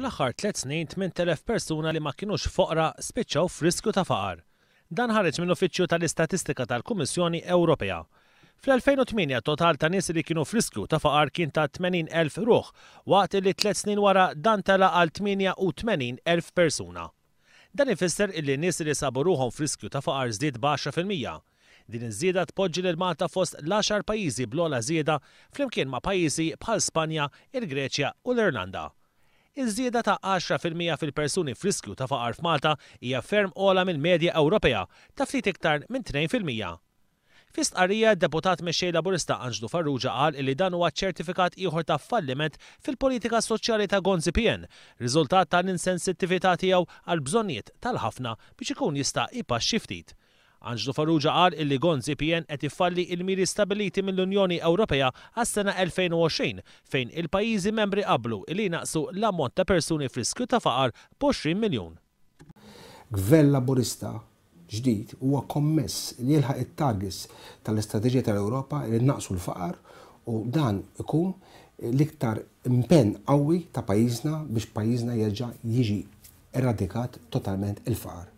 Fl-aħħar tlett snin 8,000 persuna li ma kinux foqra spiċċaw f'riskju ta' faqar. Dan ħareġ mill-Uffiċċju tal-Istatistika tal-Kummissjoni Ewropea. Fl-2008 total ta' nies li kienu f'riskju ta' faqar kien ta' 80,000 ruħ, waqt li tlett snin wara dan tela' għal 88,000 persuna. Dan ifisser illi nies li sabu ruħhom f'riskju ta' faqar żdied b'10%. Din iż-żieda tpoġġi lil Malta fost l-għaxar pajjiżi bl-ogħla żieda flimkien ma' pajjiżi bħal Spanja, il-Greċja u l-Irlanda. Iż-żieda ta' 10% fil-persuni f'riskju ta' faqar f'Malta hija ferm ogħla mill-medja Ewropea ta' ftit iktar minn 2%. Fi stqarrija d-Deputat Mexxej Laburista Anġlu Farrugia qal illi dan huwa ċertifikat ieħor ta' falliment fil-politika soċjali ta' Gonzi PN, riżultat tal-insensittività tiegħu għall-bżonnijiet tal-ħafna biex ikun jista' jpaxxi ftit. Anġlu Farrugia qal illi Gonzi PN qed ifalli il-miri stabiliti mill-Unjoni Ewropea għas-sena 2020 fejn il-pajjiżi membri qablu illi jnaqqsu l-ammont ta' persuni f'riskju ta' faqar b'20 miljun. Gvern Laburista ġdid huwa kommess li jilħaq it-targets tal-istrateġija tal-Ewropa li nnaqqsu l-faqar u dan ikun l-iktar impenn qawwi ta' pajjiżna biex pajjiżna jerġa' jiġi eradikat totalment il-faqar.